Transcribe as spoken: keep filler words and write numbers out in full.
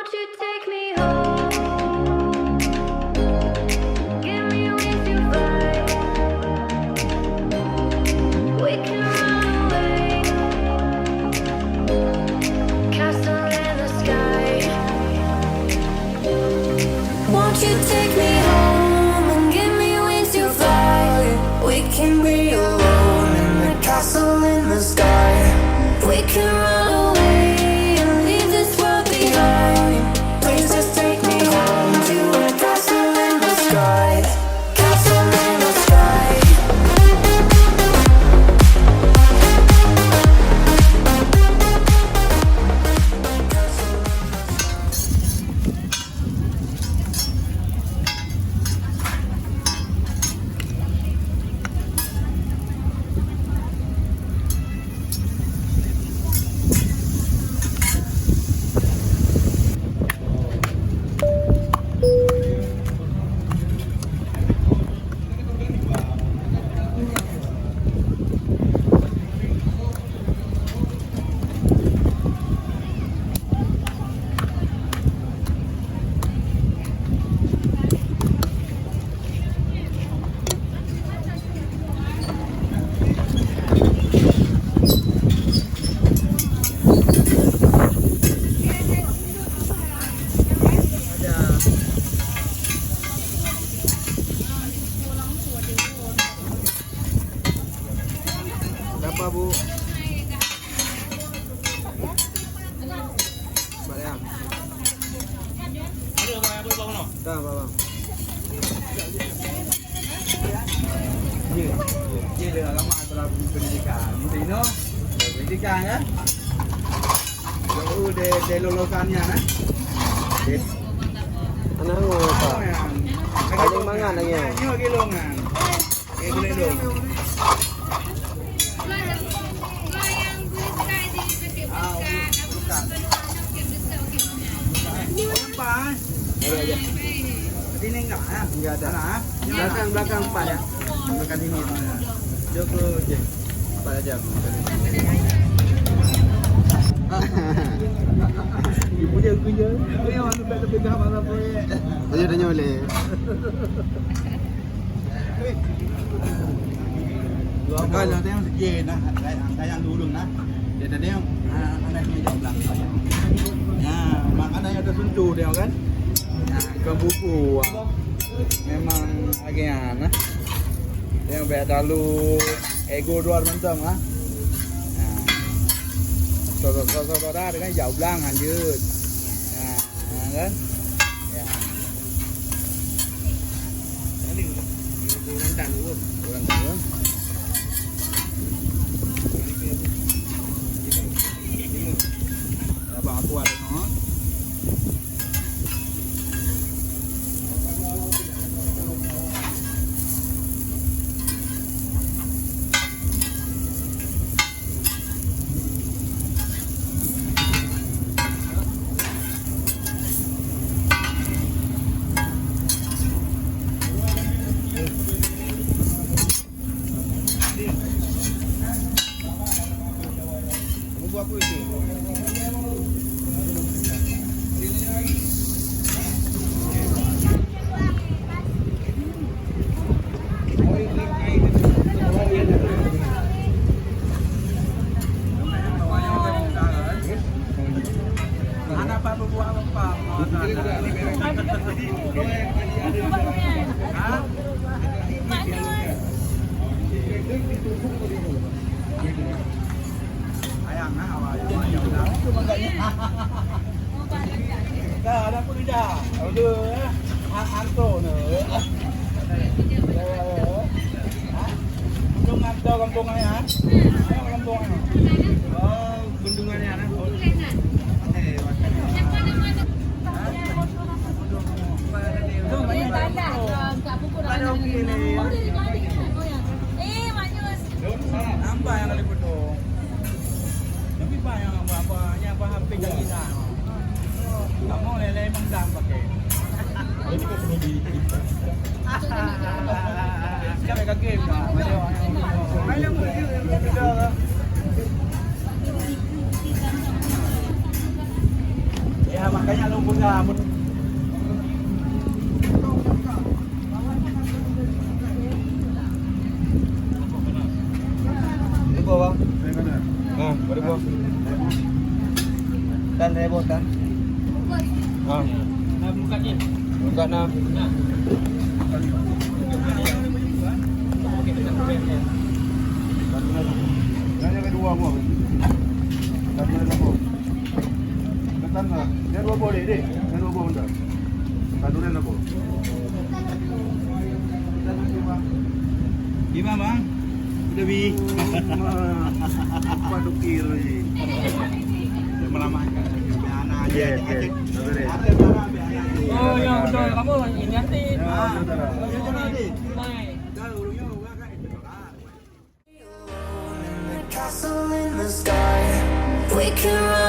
Won't you take me home? Give me wings to fly. We can run away. Castle in the sky. Won't you take me home and give me wings to fly? We can be alone in the castle in the sky. We can run away and leave this world behind. Please just take me home to a castle in the sky. Castle in the sky. Berapa, Bu? Balik, ah. Dah, Bang. Ye, ye, ye, dah lama setelah pendidikan. Mesti no. Pendidikan, kan? Jauh dari, dari lulusannya, kan? Anak ngoi, Pak. Paling mangat lagi. Nyo gelongan. Ada aja. Enggak ada. Belakang, belakang empat ya. Belakang ini. Joko je. Empat aja. Ibu dia kerja. Dia orang tu tak terpegang malam proyek. Tanya, tanya boleh. Kalau tengok sikit nah, sayang dulu nah. Dia tadi yang anak punya jauh belah. Ya, makanan yang tersentuh dia kan. Ya, ikan buku. Memang agian nah. Dia yang banyak dalu ego dua mantong lah. Ya. Saudara-saudara dengan jauh belah lanjut. Ya, ya kan? Ya. Ini, ini, ini, ini, ini. Abang aku ada noh. Anak apa berbuat apa? Hah? Sayang nah, awak ayam dah. Dah, ada pun dah. Ada, eh. Ha, anto ni. Ya, ya, ya. Ha? Bendungan tu kampung ni, ha? Kampung ni. Oh, bendungan ni, ha? Eh, Nampak yang ada foto. Tapi banyak apa, apa, yang apa, H P dah gila. Kamu lele mendang pakai. Ini kan perlu di. Sekarang kaki. Ayo, ayo, ayo. Ya, Makanya lu punya. Ribu, Bang. Nah, ribu. Tan, ribu, tan. Ah. Buka na. Yang kedua, Bang. Satu lagi, Bang. Ketan lah. Yang dua boleh, dek. Yang dua boleh, bentar. Satu dan apa? Lima, Bang. Udah, Bi. Empat dukir, Bi. Melamakan. Anak aja. Yes, yes. Ada, ada, ada. Oh, ya, betul. Kamu ini nanti. Ya, betul, betul. Dah, urungnya, urungnya, kan? Castle in the sky. We can run